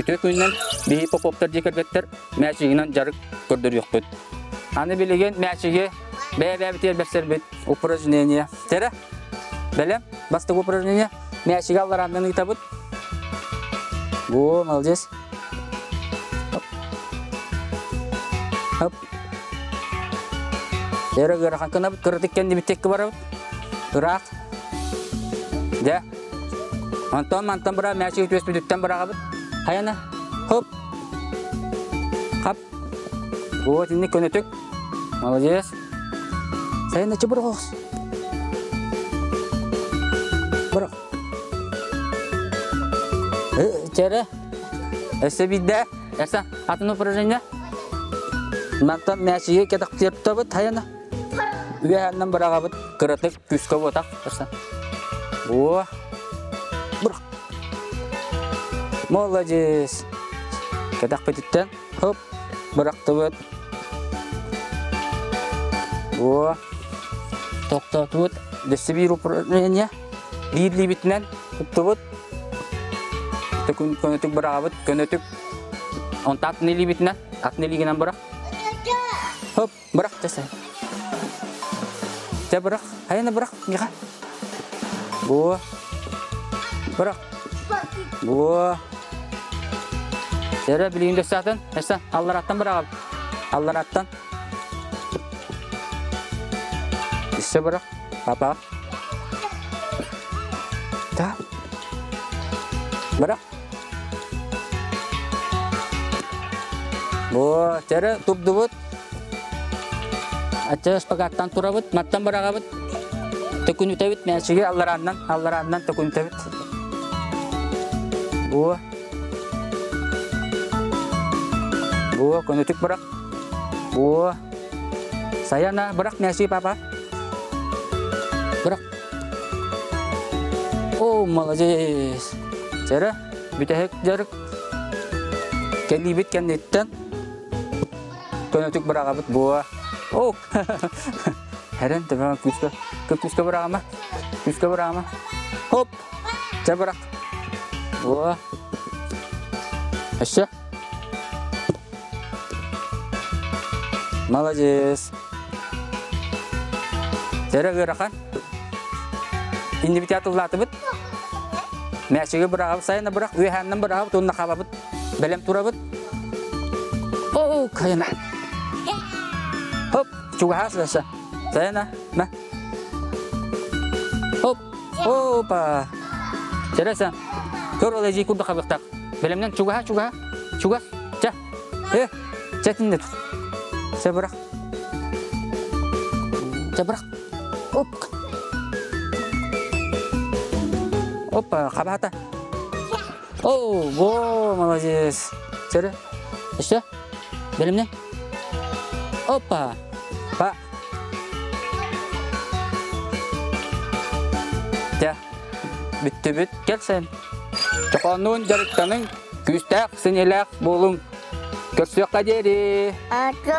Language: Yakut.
Үтүө күнүнэн биһи Поповтар дьиэ кэргэттэр мээчигинэн дьарык көрдөрүөхпүт. Аны билигин мээчиги бэйэ-бэйэбитигэр бэрсэрбит упражнение. Тэрэ, бэлэм, бастакы упражнение. Мээчиги алларааннан ыытабыт. Во, молодец. Хоп. Эрэ ыарахан гынабыт, кыратык кэннибит барабыт. Ыраах. Дьэ. Онтон мантан быра мээчиги түөспүтүттэн быраҕабыт. Хайана. Хоп. Хап. Вот инник көнөтүк. Молодец. Сайын ачы бырах. Бырах. Чэрэ. Өссө биирдэ. Эсэ атын упражнение. Мантан мээчиги кэтэхтиэртэбит хайана. Үөһэннэн быраҕабыт кыратык күүскэ буотах. О. Бырах. Молодец. Кэтэхпититтэн хоп бырахтыбыт. О. Тохтоотубут. Өссө биир упражнение. Биир илиибитинэн туттубут. Көнөтүк быраҕабыт, көнөтүк. Онтон атын илиибитинэн, атын илиигинэн бырах. Хоп, бырах часай. Чэ бырах, хайана бырах, миха. Бу. Бырах. Бу. Эрэ билигин дөссаатын, эсэ аллараттан быраҕабыт. Аллараттан. Өссө бырах. Папа. Да. Бырах. Бу, тәрі турдубут. Ачча шпагаттан турабыт, маттан быраҕабыт. Төкүнүтэбит мээчиги алларааннан, алларааннан төкүнүтэбит. Бу. Бу, көнөтүк бырах. Бу. Саяна, бырах мээчиги папа. Бырах. О, молодец. Чэрэ, бүтэһик дьарык. Кэлиибит кэнниттэн көнөтүк быраҕабыт буо. О, Хэрэн төбөҥ күүскэ, күүскэ быраҕама, күүскэ быраҕама. Хоп, чэ бырах. Буо. Өссө. Молодец. Тэрэ ыарахан. Иннибит атыллаатыбыт. Мээчиги быраҕабыт, сайына бырах, үөһээннэн быраҕабыт уонна хабабыт. Бэлэм турабыт. Оо, кайына. Хоп, чугаһаас өссө. Сайына, на. Хоп, опа. Тэрэ Көр ол эдьиий курдук хабыахтаах. Бэлэмнэн чугаһа, чугаһа, чугас. Чэ, э, чэ тиннэ тур. Чэ бырах. Чэ бырах. Оп. Опа, хабаата. О, во, молодец. Чэрэ. Еще? Бэлэмнэ. Опа. Па. Дьэ, бүттүбүт. Кэл sen. Чохооннуун дьарыктаныҥ, күүстээх, сэниэлээх буолуҥ. Көрсүөххэ диэри. Аты